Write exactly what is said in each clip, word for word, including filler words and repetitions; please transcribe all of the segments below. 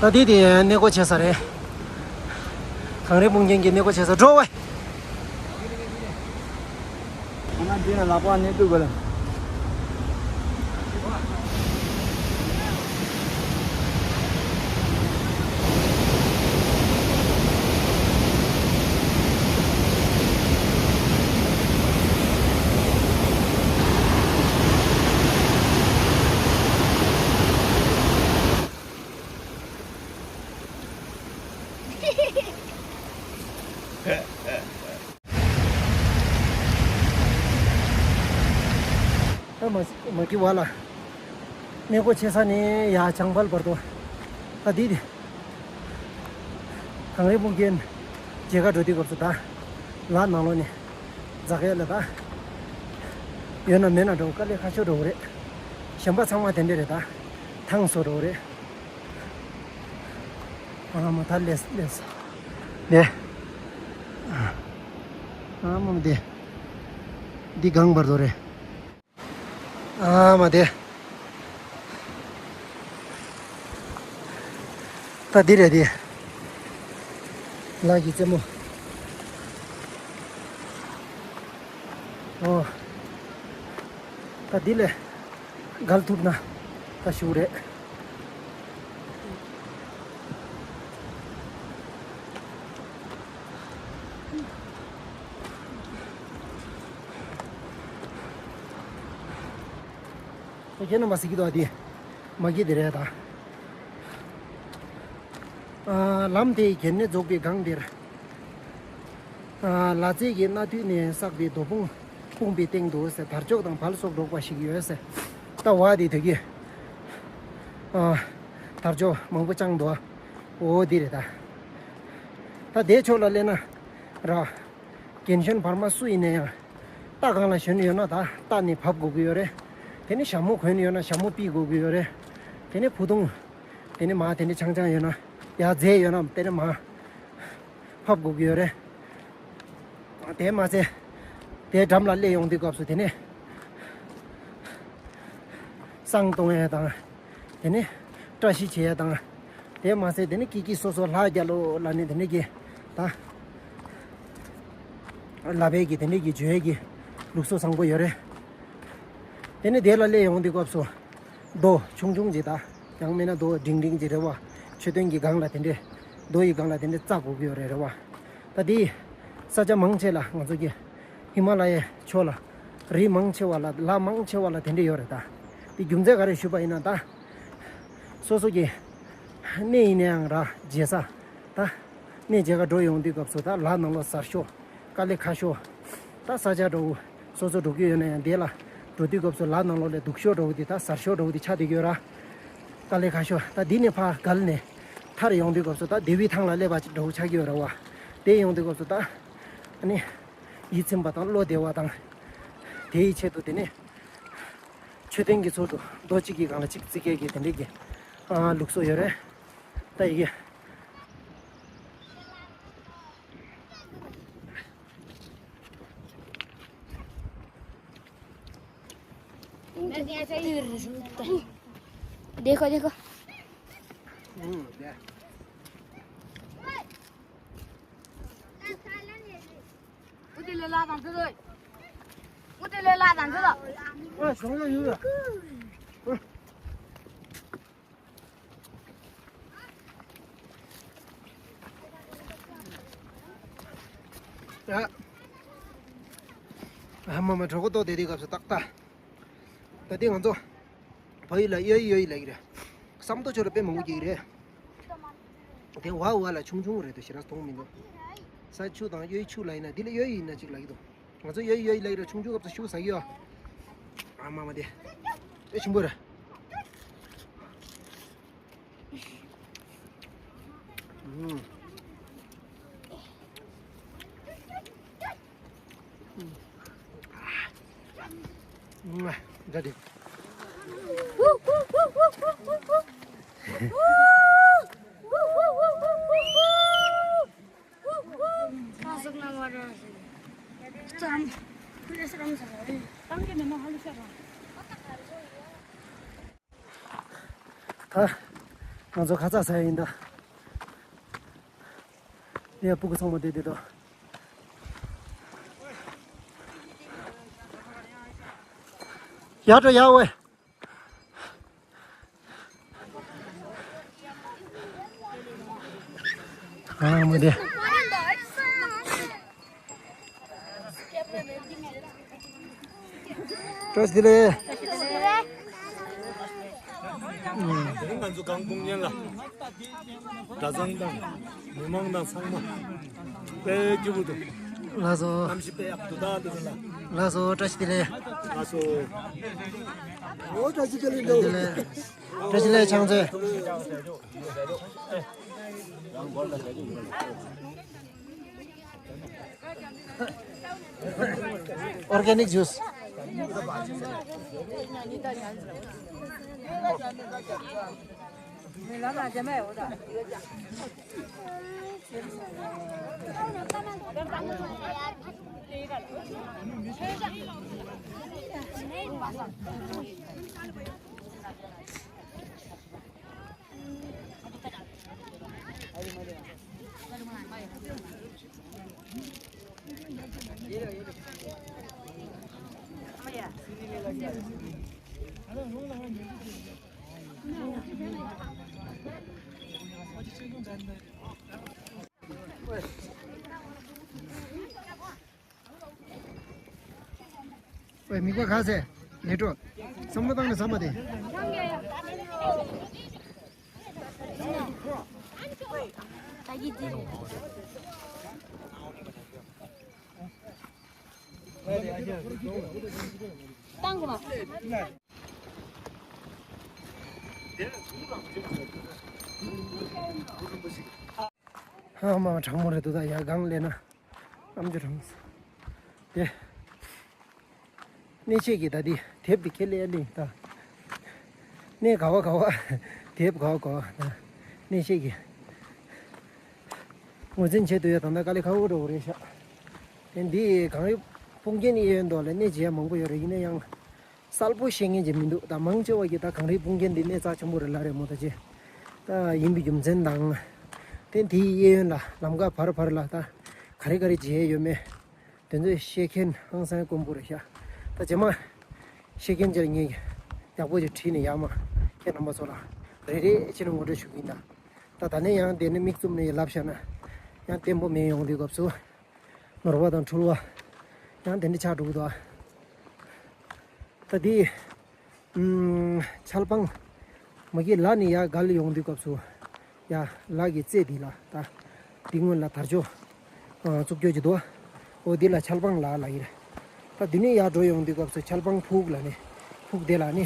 ད་དེ་དེ་གནས་སྐོར་བྱེད་ས་རེད། གངས་རི་སྤུངས་རྒྱན་གྱི་གནས་སྐོར་བྱེད་ས་འགྲོ་བས། ང་འདི་ན་ལག་པ་གནས་དུས་ག་ལ། ད་མ་མ་གི་བ་ལ། གནས་སྐོར་བྱེད་ས་ནས་ཡར་བྱང་ཕལ་བར་དུ། ད་འདི་དེ། གངས་རི་སྤུངས་རྒྱན་མཇལ་ཁ་འགྲོ་དུས་སྐབས་སུ་ད། ལ་ནང་ལོགས་ནས་འཛེག་ཡས་ལ་ད། ཡོད་ན་མེད་ན་འགྲོ་དཀའ་ལས་ཁག་ཤོས་འགྲོ་གི་རེད། གཞན་པ་ཚང་མ་དེ་འདྲ་རེད་ད། ཐང་སོ་འགྲོ་གི་རེད། ཨ་མ་ད་ལས་ལས། ལས། ཨ་མ་དེ། འདི་གངས་བར་དོ་རེད། ཨ་མ་དེ། ད་འདི་རེད་འདི། ལ་གི་རྩེ་མོ། ཨོ། ད་འདི་ལས། འགལ་ཐུབ་ན། ད་ཞུ་རེད། ཁྱེད་རྣམ་པ་གཟིགས་ཀྱི་འདུག་འདི། མ་གི་འདི་རེད་ད། ཨ། ལམ་དེའི་གྱེན་ནས་རྫོགས་པའི་སྒང་འདིར། ཨ། ལ་རྩེ་གི་གནའ་དུས་ནས་བསགས་པའི་རྡོ་ཕུང་སྤུངས་པའི་སྟེང་དུ་ཟེར་དར་ལྕོག་དང་བལ་སོགས་འགྲོགས་པ་ཞིག་ཡོད་ཟེར། ད་བ་དེ་དེ་གི། ཨ། དར་ལྕོག་མང་པོ་དཔྱང་འདུག་འོ་འདི་རེད་ད། ད་དེའི་ཕྱོགས་ལ་སླེབས་ན་ར། རྒན་གཞོན་བར་མ་སུ་ཡིན་ན་ཡང་། རྟ་སྒང་ལ་ཞོན་ཡོད་ན་ད་རྟ་ནས་བབས་དགོས་ཀྱི་ཡོད་རེད། དེ་ནས་ཞྭ་མོ་གོན་ཡོད་ན་ཞྭ་མོ་ཕུད་དགོས་ཀྱི་ཡོད་རེད། དེ་ནས་བུ་ཐུང་། དེ་ནས་མ་དེ་ནས་ཆང་ཆང་ཡོད་ན་ཡར་འཛེགས་ཡོད་ན་དེ་ནས་མ་ཕབ་དགོས་ཀྱི་ཡོད་རེད། དེ་མ་ཚད། དེ་འགྲམ་ལ་སླེབས་ཡོང་དུས་སྐབས་སུ་དེ་ནས་བསང་གཏོང་ཡས་དང་། དེ་ནས་བཀྲ་ཤིས་བྱེད་ཡས་དང་། དེ་མ་ཚད་དེ་ནས་ཀི་ཀི་སོ་སོ་ལྷ་རྒྱལ་ལོ་ལ་ནི་དེ་ནས་ཀྱི་ད། ལབ་ཡས་ཀྱི་དེ་འདྲས་ཀྱི་བརྗོད་ཡས་ཀྱི་ལུགས་སྲོལ་བཟང་པོ་ཡོད་རེད། དེ་ནས་དེ་ལ་སླེབས་ཡོང་དུས་སྐབས་སུ་རྡོ་ཆུང་ཆུང་ཅིག་དང་ཡང་མིན་ན་རྡོ་འབྲིང་འབྲིང་ཅིག་རེད་བ། མཆོད་རྟེན་གྱི་སྒང་ལ་དེ་འདྲས་རྡོ་ཡི་སྒང་ལ་དེ་འདྲས་བཙག་དགོས་ཀྱི་ཡོད་རེད་རེད་བ། ད་དེ་ས་ཆ་མང་ཆེ་ལ་ང་ཚོ་གི་ཧི་མ་ལ་ཡའི་ཕྱོགས་ལ་རི་མང་ཆེ་བ་ལ་ལ་མང་ཆེ་བ་ལ་དེ་འདྲས་ཡོད་རེད་ད། དེ་རྒྱུ་མཚན་ག་རེ་ཞུས་པ་ཡིན་ན་ད་སོ་སོ་གི་གནས་ཡིན་ན་ཡང་ར་རྗེས་ས་ད། གནས་མཇལ་ཁ་འགྲོ་ཡོང་དུས་སྐབས་སུ་ད་ལ་ནང་ལོགས་གཟར་ཤོག་དཀའ་ལས་ཁག་ཤོག་ད་ས་ཆ་འགྲོ་སོ་སོ་འགྲོ་གི་ཡོད་ན་ཡང་དེ་ལ་འགྲོ་དུས་སྐབས་སུ་ལ་ནང་ལོགས་ལས་སྡུག་ཤོག་འགྲོ་དེ་ད་གཟར་ཤོག་འགྲོ་དེ་ཆགས་བསྡད་ཀྱི་ཡོད་ར། དཀའ་ལས་ཁག་ཤོག་ད་འདི་ནས་ཕར་བརྒལ་ནས་ཐར་ཡོང་དུས་སྐབས་སུ་ད་དེ་བི་ཐང་ལ་སླེབས་པ་འགྲོ་ཆགས་ཀྱི་ཡོད་ར་བ། དེ་ཡོང་དུས་སྐབས་སུ་ད་ཨ་ནི་ཡིད་ཚིམ་པ་དང་བློ་བདེ་བ་དང་། དེའི་ཆེད་དུ་དེ་ནས་མཆོད་རྟེན་གྱི་ཚུལ་དུ་རྡོ་གཅིག་གི་སྒང་ལ་གཅིག་བརྩིགས་ཡས་ཀྱི་དེ་འདྲས་ཀྱི་ཨ་ལུགས་སྲོལ་ཡོད་རེད། ད་ཡི་གེ། देखो देखो। ཡ། ཨ་མ་མ་གྲོད་ཁོག་ལྟོགས་བསྡད་དུས་སྐབས་སུ་ཏག་ཏག་ད་ལྟའི་ང་ཚོ་ཕ་ཡུལ་ལ་གཡས་གཡོན་ལ་ཡི་རེད། ཟམ་ཏོག་ཆོ་ལ་དཔེ་མང་པོ་སྐྱེ་གི་རེད། དེ་བ་བ་ལ་ཆུང་ཆུང་རེད་དོ་ཞེ་དྲག་མཐོང་མི་འདུག་ས་ཆུ་དང་གཡས་ཆུ་ལ་ཡིན་ན་འདི་ལ་གཡས་ཡིན་ན་གཅིག་ལ་ཡི་འདུག་ང་ཚོ་གཡས་གཡོན་ལ་ཡི་རེད། ཆུང་ཆུང་སྐབས་སུ་ཤུགས་ཟ་གི་ཡོད། ཨ་མ་མ་དེ་དཔེ་ཆུང་པོ་རེད། ད། ང་ཚོ་ཁ་ཚ་ཟ་ཡ་ཡིན་ད། ཡ་སྤུ་གུ་ཚང་མ་བསྡད་བསྡད་དོ། ཡར་འགྲོ་ཡར་ཝེ། ཨ་མ་དེ། བཀྲ་ཤིས་བདེ་ལེགས། དེ་རིང་ང་ཚོ་གངས་སྤུངས་གཉན་ལ་གྲྭ་ཚང་དང་མི་མང་དང་ཚང་མ་དཔེ་སྐྱིད་པོ་འདུག་ལགས་སོ། གནམ་གཤིས་དཔེ་ཡག་པོ་འདུག་ད་འདི་ཚོ་ལ། ལགས་སོ། བཀྲ་ཤིས་བདེ་ལེགས། ལགས་སོ། ཨོ་བཀྲ་ཤིས་བདེ་ལེགས། བཀྲ་ཤིས་བདེ་ལེགས། བཀྲ་ཤིས་བདེ་ལེགས་ཆང་མཛོད། Organic juice. ཝེ། མིག་པ་ག་ཟེ། ལེ་ཀྲོ། བསམ་བློ་བཏང་ནས་བསམ་པ་དེ། བཏང་གོ་མ། ཧ་མ་གྲང་མོ་རེད་འདུག་ད་ཡར་སྒང་སླེབས་ན། གནམ་གྲུ་གྲང་སོང་། དེ། གནས་ཆེད་ཀྱི་ད་དེ་དེབ་དེ་ཁས་ལེན་ལེན་ད། གནས་ག་བ་ག་བ། དེབ་ག་བ་ག་བ་ད། གནས་ཆེད་ཀྱི། ངོས་འཛིན་བྱེད་དུ་ཡོད་དང་ད་དཀའ་ལས་ཁག་པོ་འགྲོ་གི་རེད་ཤག་དེ་འདི་གངས་རི་སྤུངས་རྒྱན་གཡས་གཡོན་དུ་ལ་གནས་མཇལ་མང་པོ་ཡོད་རེད། ཡིན་ན་ཡང་། གསལ་པོ་ཤེས་མཁན་ཅིག་མི་འདུག་ད་མང་ཆེ་བ་གིས་ད་གངས་རིའི་སྤུངས་རྒྱན་འདི་གནས་རྩ་ཆེན་པོ་རེད་ལབ་རེད་མོ། ད་ཅི། ད་ཡིན་པའི་རྒྱུ་མཚན་དང་། དེ་དེའི་གཡས་གཡོན་ལ་ལམ་ཁ་བར་བར་ལ་ད་ག་རེ་ག་རེ་མཇལ་ཡོད་མེད། དེ་ཚོ་ཤེས་མཁན་ཧང་སང་དཀོན་པོ་རེད་ཤག་ད་རྗེས་མ་ཤེས་མཁན་ཅིག་ངས་ཡག་པོ་ཅིག་བྲིས་ནས་ཡར་མར་ཁྱེད་རྣམ་པ་ཚོ་ལ་རེ་རེ་བྱས་ནས་ངོ་སྤྲོད་ཞུ་གི་ཡིན་ད། ད་ད་ནས་ཡང་དེ་ནས་མིག་བཙུམ་ནས་ལབ་བཞག་ན་ཡང་བརྟན་པོ་མེད། ཡོང་དུས་སྐབས་སུ། ནོར་བ་དང་འཁྲུལ་བ། ཡང་དེ་འདྲ་ཆགས་འགྲོ་གི་འདུག་ཨ། ད་དེ། ཨུམ། ཆལ་པང་། མ་གི་ལ་ནས་ཡར་བརྒལ་ཡོང་དུས་སྐབས་སུ། ཡ། ལ་གི་རྩེ་འདི་ལ་ད། འདི་སྔོན་ལ་དར་ལྕོག་ཨ། བཙུགས་རྒྱུ་ཅིག་འདུག་ཨ། འོ་འདི་ལ་ཆལ་པང་ལ་ལ་ཡིན། ད་འདི་ནས་ཡར་འགྲོ་ཡོང་དུས་སྐབས་སུ་ཆལ་པང་ཕུག་ལ་ནི། ཕུག་དེ་ལ་ནི།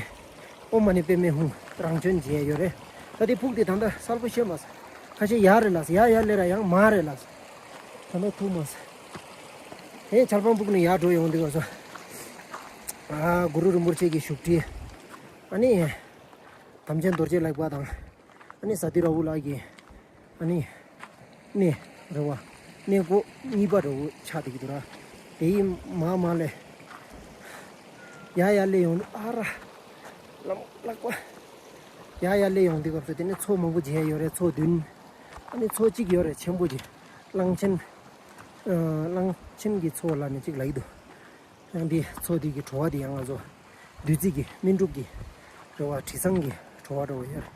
ཨོཾ་མ་ཎི་པདྨེ་ཧཱུྃ་རང་བྱོན་མཇལ་ཡོད་རེད། ད་དེ་ཕུག་དེ་ད་ལྟ་གསལ་པོ་ཤེས་མ་སོང་། ཁ་ཤས་ཡར་རེད་ལབ་སོང་། ཡར་ཡར་སླེབས་ར་ཡང་མར་རེད་ལབ་སོང་། ད་ལྟ་ཐུག་མ་སོང་། དེ་ཆལ་པང་ཕུག་ནས་ཡར་འགྲོ་ཡོང་དུས་སྐབས་སུ། ཨ། གུ་རུ་རིན་པོ་ཆེ་གི་བཞུགས་ཁྲི། ཨ་ནི། དམ་ཅན་རྡོ་རྗེ་ལེགས་པ་དང་། ཨ་ནི་ས་ཏི་ར་ཧུ་ལགས་ཀྱི། ཨ་ནི། གནས་རེད་བ། གནས་སྒོ་གཉིས་པ་རེད་བ། ཆགས་བསྡད་ཀྱི་འདུག་ར། དེ་ཡི་མར་མར་ལ། ཡར་ཡར་སླེབས་ཡོང་དུས་ཨ་ར། ལམ་ལག་པ། ཡར་ཡར་སླེབས་ཡོང་དུས་སྐབས་སུ་དེ་ནས་མཚོ་མང་པོ་མཇལ་ཡོད་རེད། མཚོ་བདུན། ཨ་ནི་མཚོ་གཅིག་ཡོད་རེད་ཆེན་པོ་ཅིག་གླང་ཆེན། ཨ། གླང་ཆེན་གྱི་མཚོ་ལབ་ནས་གཅིག་ལབ་ཀྱི་འདུག་ཡང་འདི་མཚོ་འདི་གི་བྲོ་བ་འདི་ཡང་ང་ཚོ་བདུད་རྩི་གི་སྨིན་སྒྲུབ་ཀྱི་རེད་བ། དྲི་བཟང་གི་བྲོ་བ་འདྲ་བོ་ཡོད།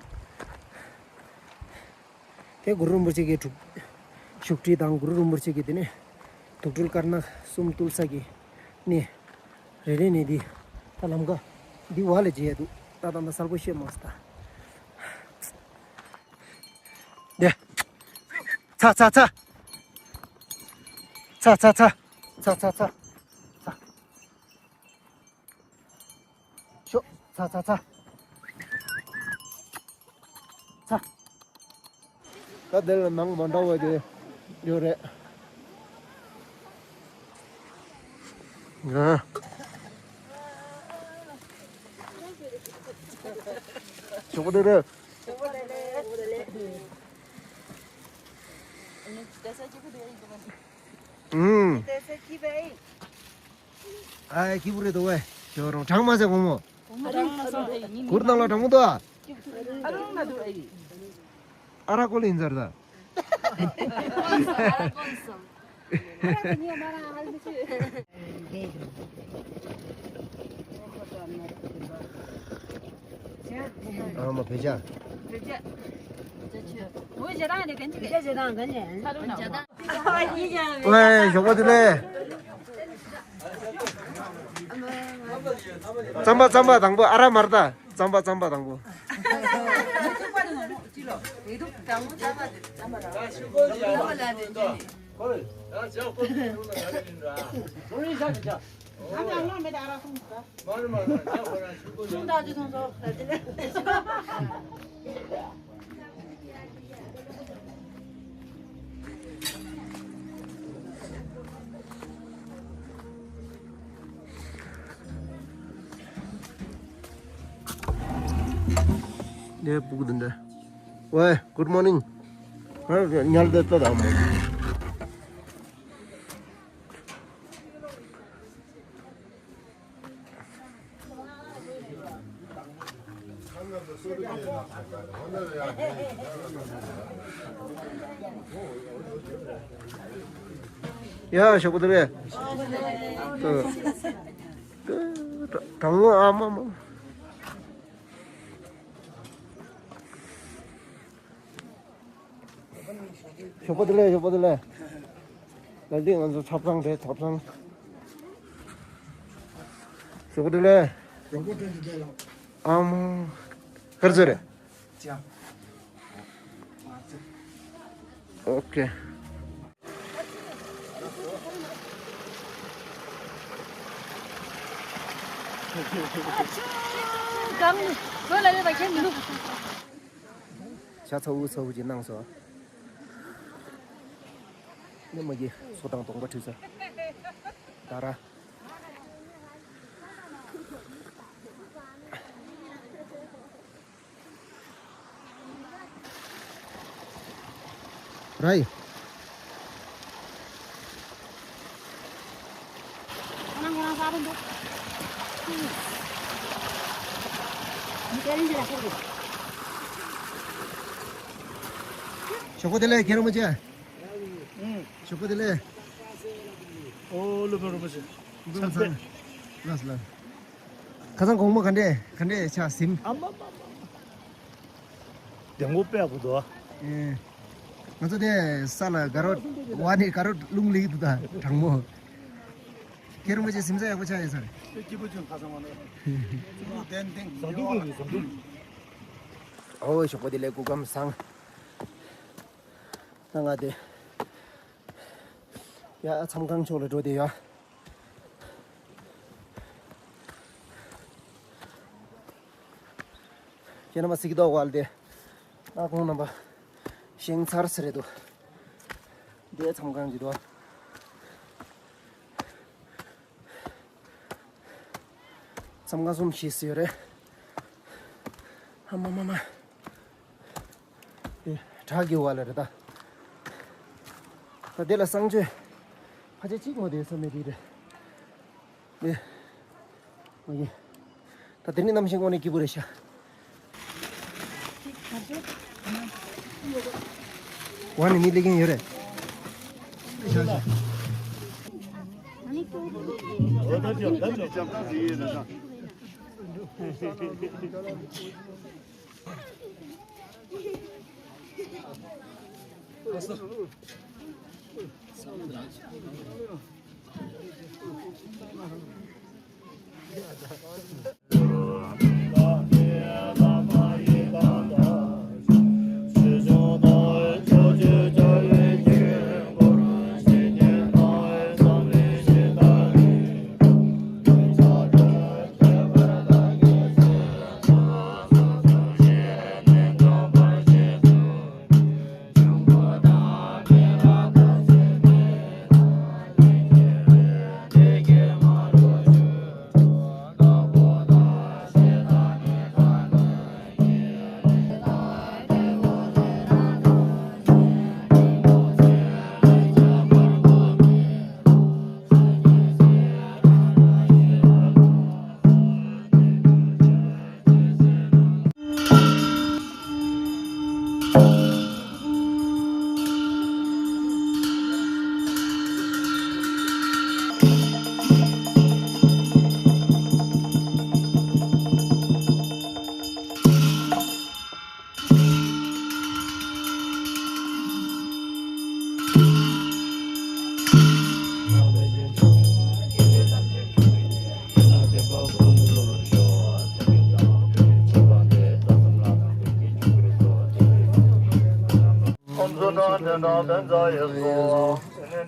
དེ་གུ་རུ་རིན་པོ་ཆེ་གི་བཞུགས་ཁྲི་དང་གུ་རུ་རིན་པོ་ཆེ་གི་དེ་ནས་དུག་སྦྲུལ་དཀར་ནག་གསུམ་བཏུལ་ས་གི་གནས། རེ་རེ་ནས་འདི་ད་ལམ་ཁ་འདི་བ་ལ་མཇལ་ཡ་འདུག་ད་ད་ད་གསལ་པོ་ཤེས་མ་སོང་ད། འདི། ཚ་ཚ་ཚ། ཚ་ཚ་ཚ། ཚ་ཚ་ཚ། ཚ། ཤོག་ཚ་ཚ་ཚ། ཚ། ད་དེ་ལ་ནང་མ་འདྲ་བ་དེ་ཡོད་རེད། ཨ། ཞོགས་པ་དེ་རེད། ཨུམ། ཨ་ཡ་སྐྱིད་པོ་རེད་འདུག་བས། ཞོ་རོང་གྲང་མ་ཟེར་དགོང་མོ། གུར་ནང་ལ་གྲང་མོ་འདུག་ཨ། ཨ་ར་ཀོ་ལི་ཡིན་ཟེར་ད། ཨ་མ་བེ་ཅ། བེ་ཅ། བེ་ཅ་ཇེ་དང་ནས་གན་ཇེ་གན་ཇེ་དང་གན་ཇེ། ཨོའི་ཞོགས་པ་དེ་ལས། རྩམ་པ་རྩམ་པ་དང་པོ་ཨ་ར་མར་ད། རྩམ་པ་རྩམ་པ་དང་པོ། ནས་སྤུ་གུ་འདི་འདྲ། ཝེ། Good morning། ཉལ་བསྡད་ལྟ་དང་མོ། ཡ་ཞོགས་པ་དེ་རེད། དྲང་མོ་ཨ་མ་མ། ཞོགས་པ་དེ་ལས། ཞོགས་པ་དེ་ལས། ལ་འདི་ང་ཚོ་ཆབ་ཚང་རེད། ཆབ་ཚང་། ཞོགས་པ་དེ་ལས། ཨ་མ། གར་ཟེར་རེད། ཨོ་ཀེ། ཤ་ཚ་འུ་ཚ་འུ་ཅིག་གནང་སོང་། ནི་མ་གི་སོ་དང་གདོང་པ་བྲིས་ས། ད་ར། རའི། ཞོགས་པ་དེ་ལས་ཁྱེད་རང་མ་བྱས། ཞོགས་པ་དེ་ལས། ཨོ་ལོ་བ་རོ་མ་བྱས། ལགས་ལགས། ཁ་སང་དགོང་མོ་ག་འདྲས་ག་འདྲས་ཆགས་ཟིན། ཨ་མ་མ་མ། དེ་ངོ་པས་བུ་དོ། ཨེ། ང་ཚོ་དེ་ས་ལ་དགའ་རོགས་བ་ནི་དགའ་རོགས་རླུང་ལེགས་འདུག་ད་དྲང་མོ། ཁྱེད་རང་མ་བྱས་ཟིན་ས་ཡག་པོ་ཆགས་ཡོད་ས་རེད། སྐྱིད་པོ་ཅུང་ཁ་སང་བ་ནི། ཨོ་ཞོགས་པ་དེ་ལས་སྐུ་ཁམས་བཟང་། ད་ང་དེ། ཡ་མཚམས་ཁང་ཕྱོགས་ལ་འགྲོ་དེ་ཡ། ཁྱེད་རྣམ་པ་གཟིགས་མདོག་བལ་ཏེ། ཨ་ཁོང་རྣམ་པ་ཞིང་ཚར་ཟེར་རེད་འདུག་དེ་མཚམས་ཁང་གི་འདུག་མཚམས་ཁང་གསུམ་བཞི་ཟེར་རེད། ཨ་མ་མ་མ། དེ་བྲག་གི་བ་ལ་རེད་ད། ད་དེ་ལ་གསང་སྤྱོད་ཕལ་ཆེར་གཅིག་མ་དེ་ས་མེད་དེ་རེད། དེ་མ་གི། ད་དེ་ནི་གནམ་གཤིས་དངོས་གནས་སྐྱིད་པོ་རེད་ཤག་བ་ནི་མི་སླེབས་མཁན་ཡོད་རེད།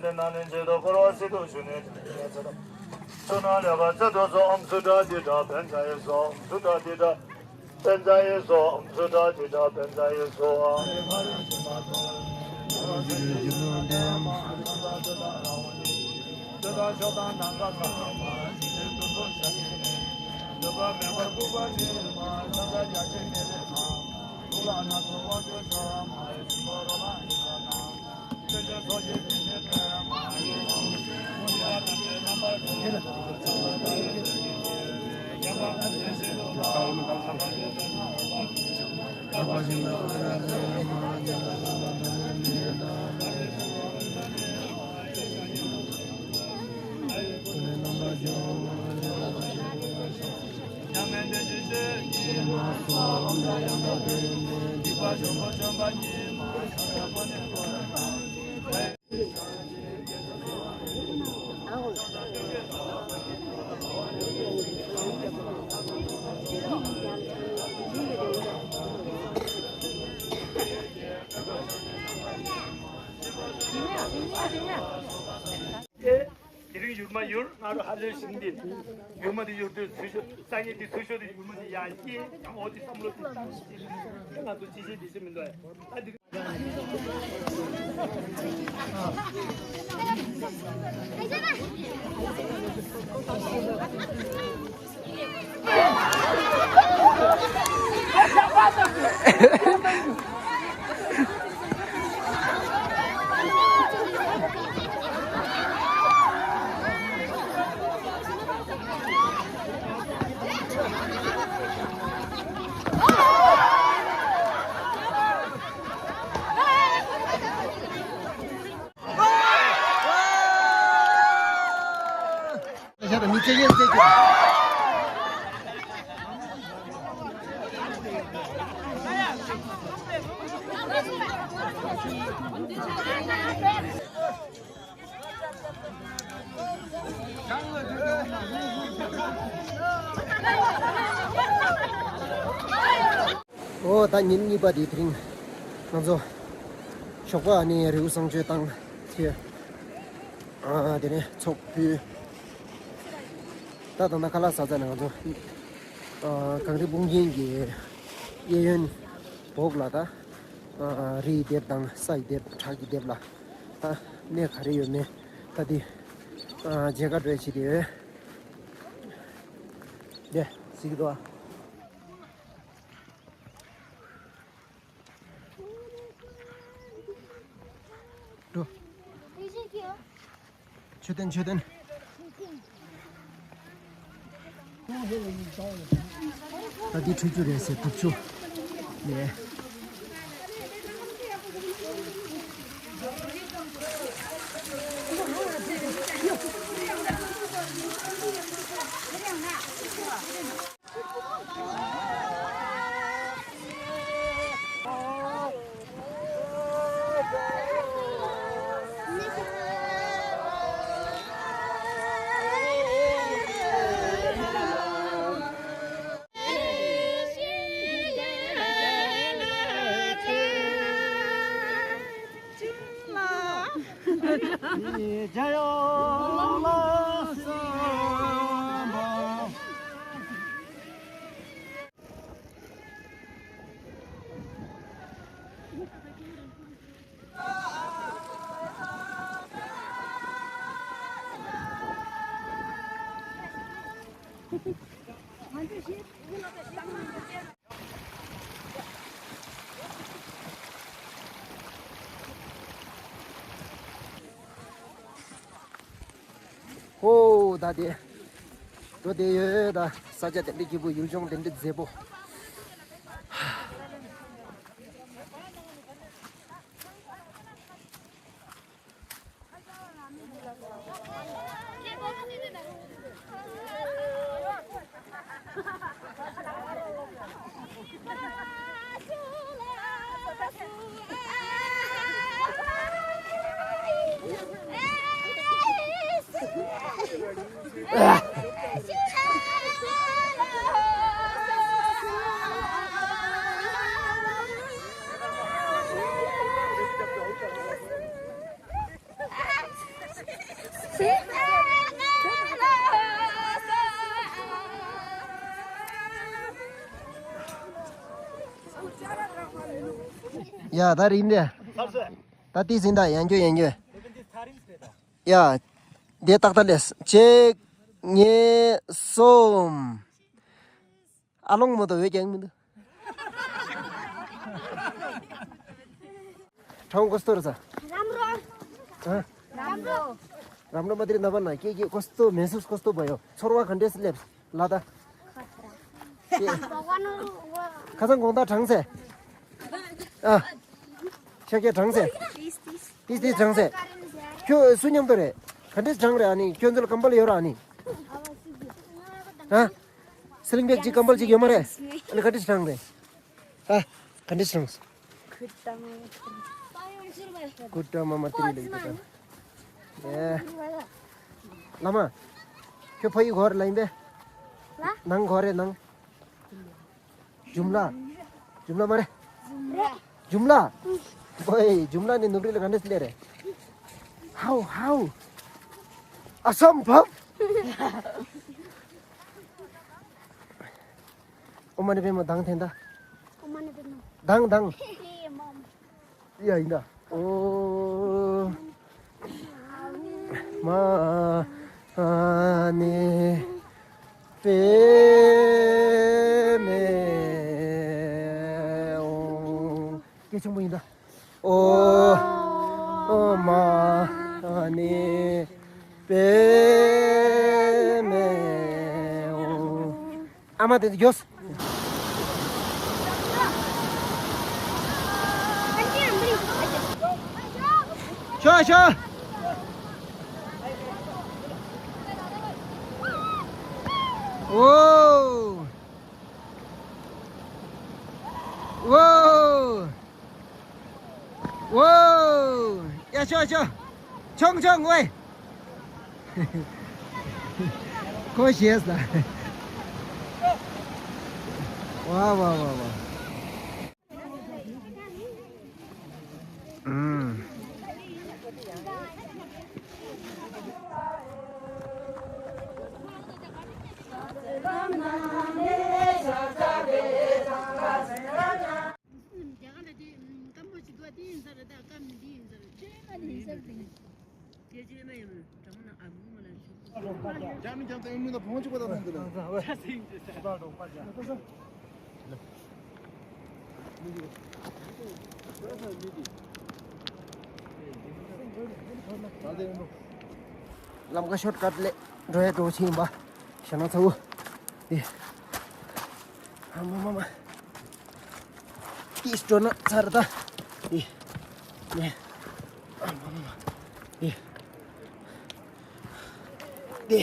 ཏེ་ན་ནིང་ཆེད་དུ་འཁོར་བ་སྲིད་དུ་ཞུགས་ནས་ཆོས་ཉན་ཚེ་དང་། ཆོས་རྣམས་ལེགས་པར་སྩལ་དུ་གསོལ། ཨོཾ་སུ་ཏྲ་ཏི་ཏྲ་པཉྩ་ཡེ་སྭཱ་ཧཱ། ཨོཾ་སུ་ཏྲ་ཏི་ཏྲ་པཉྩ་ཡེ་སྭཱ་ཧཱ། ཨོཾ་སུ་ཏྲ་ཏི་ཏྲ་པཉྩ་ཡེ་སྭཱ་ཧཱ། དེ་རིང་ཡུར་མ་ཡུར་ང་རོ་ཧ་ལས་ཤིང་འདི་ཡུར་མ་འདི་ཡུར་དུས་ཚུལ་ཤོ་ས་ངེ་འདི་ཚུལ་ཤོ་འདི་ཡུར་མ་འདི་ཡང་སྐྱེ་ཡང་འོ་འདི་བསམ་བློ་འདི་བཏང་ཞིག་ང་ཚོ་ཅི་བྱེད་འདི་ཤེས་མི་འདུག་ཨ། འདི། ཨོ་ད་ཉིན་གཉིས་པ་དེ་དེ་རིང་ང་ཚོ་ཞོགས་པ་ནས་རི་བོ་བསང་མཆོད་བཏང་ཚེ། ཨ་དེ་ནས་ཚོགས་ཕུལ། ད་ད་ན་ཁ་ལག་ཟ་ཚར་ནས་ང་ཚོ་ཨ་གངས་རི་སྤུངས་རྒྱན་གྱི་གཡས་གཡོན་འོག་ལ་ད་ཨ་རི་ཡི་ལྡེབས་དང་ས་ཡི་ལྡེབས་བྲག་གི་ལྡེབས་ལ་ད་གནས་ག་རེ་ཡོད་མེད་ད་དེ་ཨ་མཇལ་ཁ་འགྲོ་ཡ་བྱེད་དེ་ཡོད། དེ་གཟིགས་འདུག་ཨ། འགྲོ། མཆོད་རྟེན་མཆོད་རྟེན། ད་འདི་ཁྲུས་ཆུ་རེད་ཟེར་དུག་ཆུ། ཡེ། ཧོ་ད་དེ། འགྲོ་བསྡད་ཡོད་ད། ས་ཆ་དེ་འདྲ་སྐྱིད་པོ། ཡུལ་ལྗོངས་དེ་འདྲ་མཛེས་པོ། ཡ་ད་རིམ་རེ། ད་ཏི་ཟིན་ད་ཡང་རྒྱུ་ཡང་རྒྱུ། ཡ། དེ་ཏག་ཏག་ལས་གཅིག་གཉིས། གསུམ། ཨ་ལོང་མོ་དང་འོད་ཀྱང་མི་འདུག་ཁྲང་ཀོ་སྟོར་ས། རམ་རོ། ཨ། རམ་རོ། རམ་རོ་མ་དེ་རིང་ན་བ་ན་ཀེ་ཀེ་ཀོ་སྟོ་མེ་སུས་ཀོ་སྟོ་བ་ཡོ། ཚོར་བ་ག་འདྲས་སླེབས་ལ་ད། ཁ་སང་དགོང་དག་གྲང་སེ། ཨ། ཤ་ཀེ་གྲང་སེ། ཏིས་ཏིས་གྲང་སེ། ཁྱོད་སུ་མཉམ་དུ་རེད། ག་འདྲས་གྲང་རེད་ཨ་ནི། ཁྱོད་ཚོ་ལ་ཀམ་པལ་ཡོད་ར་ཨ་ནི། ཨ། སི་ལིང་བེག་ཅིག་ཀམ་པལ་ཅིག་ཡོད་མ་རེད། ཨ་ནི་ག་འདྲས་གྲང་རེད། ཨ། ག་འདྲས་གྲང་སེ། ཁུ་ཏ་མ་མ་ཏི་རི་ལེགས་ཏེ་ཀ། ཨེ། བླ་མ། ཁྱོད་ཕ་ཡུལ་ག་བ་རེད་ལ་ཡིན་པས། ལ། ནང་ག་བ་རེད་ནང་། ཇུམ་ལ། ཇུམ་ལ་མ་རེད། རེད། ཇུམ་ལ། ཨོའི་ཇུམ་ལ་ནི་ནུབ་རི་ལ་ག་འདྲས་སླེབས་རེད། ཧའོ་ཧའོ། ཨ་སམ་བབ། ཨོ་མ་ནི་པད་མ་དང་འཐེན་ད། ཨོ་མ་ནི་པད་མ། དང་དང་། ཧེ་ཧེ་མ། ཡ་ཡིན་ད། ཨོ་མ་ནི་པད་མ་ཨོ། སྐད་ཆེན་པོ་ཡིན་ད། ཨོ། ཨོ་མ་ནི་པད་མ་ཨོ། ཨ་མ་དེ་ཚོ་འགྱོ། ཤོག་ཤོག། ཨོ། ཨོ། ཝོ། ཡ་ཤོ་ཤོ། ཆོང་ཆོང་ཝེ། ཁོ་ཤེས་ལ། ཝ་ཝ་ཝ་ཝ། ཨུམ། རྒྱ་གར་ལ་དེ་སྐམ་པོ་ཞིག་འདུག་དེ་ཡིན་ས་རེད། ད་སྐམ་ནི་འདི་ཡིན་ས་རེད། ཅེ་མ་ནི་ཡིན་ས་རེད། དེ་ཅེ་མ་ཡིན་རེད། གྲང་ན་ཨ་མུ་མ་ལ་ཞུ། ཇ་མི་ཇམ་ཏེ་ཨུ་མི་ན་ཕོང་ཅི་པ་ད་ཐོང་དུ་ལ། ལམ་ཁ་ཤོར་ཀཊ་ལས་འགྲོ་ཡ་འགྲོ་ཆེ་ཡིན་པ། ཞེ་ན་ཚ་བོ། ཨེ། ཨ་མ་མ་མ། ཏིས་འགྲོ་ན་ཚར་ད། ཨེ། ཨ་མ་མ་མ། ཨེ། ཨེ།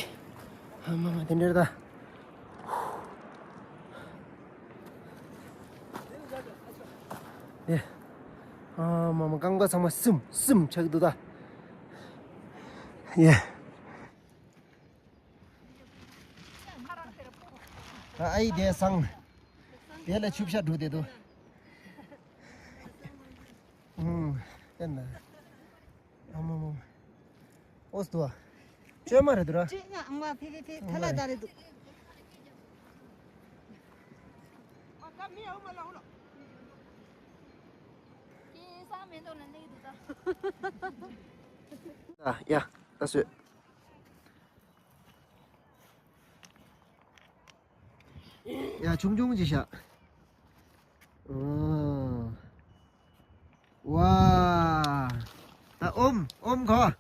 ཨ་མ་མ་དེ་འདྲ་ད། ཨེ། ཨ་མ་མ་རྐང་པ་ཚང་མ་སིམ་སིམ་ཆགས་འདུག་ད། ཨེ། ཨ་ཨའི་དེ་སང་། དེ་ལ་ཆུ་བྱ་འགྲོ་དེ་དུ། ཨུམ། ཨེ་ན། ཨ་མ་མ། ཨོ་སྟོ། ཅོ་མ་རེད་དུ་ར། ཅོ་ཡ་ཨང་བ་ཕེ་ཕེ་ཕེ་ཐ་ལ་ད་རེད་དུ། ཨ་ཡ། ཨ་སོས། ཡ་ཆུང་ཆུང་ཅིག་བཞག་ཨོ། ཝ། ད་ཨོམ་ཨོམ་གོ།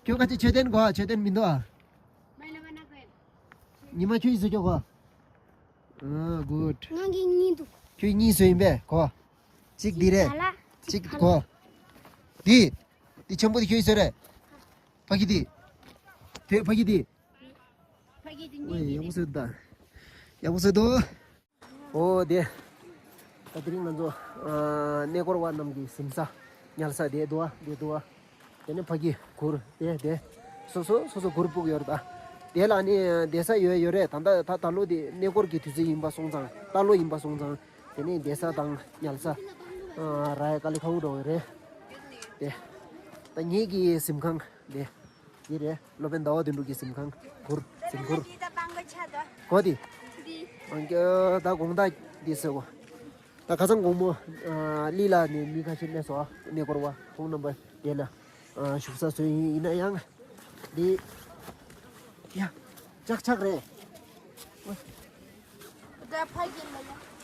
ཁྱོད་ཁ་ཅིག་མཆོད་རྟེན་གོ། མཆོད་རྟེན་མི་འདུག་ཨ། ཉི་མ་ཁྱོད་ཡིས་བཟོ་ཁྱོད་གོ། ཨོ་གུད། ང་གི་གཉིས་འདུག་ཁྱོད་གཉིས་བཟོ་ཡིན་པས་གོ། གཅིག་འདི་རེད། གཅིག་གོ། འདི། འདི་ཆེན་པོ་འདི་ཁྱོད་ཡིས་བཟོ་རེད། ཕ་གི་འདི། དེ་ཕ་གི་འདི། ཕ་གི་འདི་ཨོ་ཡག་པོ་བཟོས་འདུག་ད། ཡག་པོ་བཟོས་འདུག་ཨོ་དེ། ད་དེ་རིང་ང་ཚོ་ཨ་གནས་སྐོར་བ་རྣམས་ཀྱི་གཟིམ་ས་ཉལ་ས་དེ་འདུག་ཨ། དེ་འདུག་ཨ། དེ་ནས་ཕ་གི་གུར་དེ་དེ། སོ་སོ་སོ་སོ་གུར་སྤུག་ཡོད་རེད་ད། དེ་ལ་ནི་བསྡད་ས་ཡོད་ཡོད་རེད། ད་ལྟ་ད་ད་ལོ་དེ་གནས་སྐོར་གྱི་དུས་ཚོད་ཡིན་པ་སོང་ཙང་། ད་ལོ་ཡིན་པ་སོང་ཙང་། དེ་ནས་བསྡད་ས་དང་ཉལ་ས་ཨ་ར་ཡ་དཀའ་ལས་ཁག་པོ་འགྲོ་གི་རེད། དེ། ད་ངེད་ཀྱི་གཟིམ་ཁང་དེ། འདི་རེད། སློབ་དཔོན་ཟླ་བ་དོན་གྲུབ་ཀྱི་གཟིམ་ཁང་གུར། གཟིམ་གུར། འདི་ད་བང་ག་ཆ་ད། གོ་དེ། འདི། ཨང་ཀྱ་ད་དགོང་དག་འདི་ཟེར་གོ། ད་ཁ་སང་དགོང་མོ་ཨ་ལི་ལ་ནས་མི་ཁ་ཤས་སླེབས་སོང་། གནས་སྐོར་བ་ཁོང་རྣམ་པ་དེ་ལ་ཨ་བཞུགས་ས་བཟོས་ཡིན། ཡིན་ན་ཡང་འདི་ཡ་ལྕགས་ལྕགས་རེད། ད་ཕ་གི་ལ་ཡ།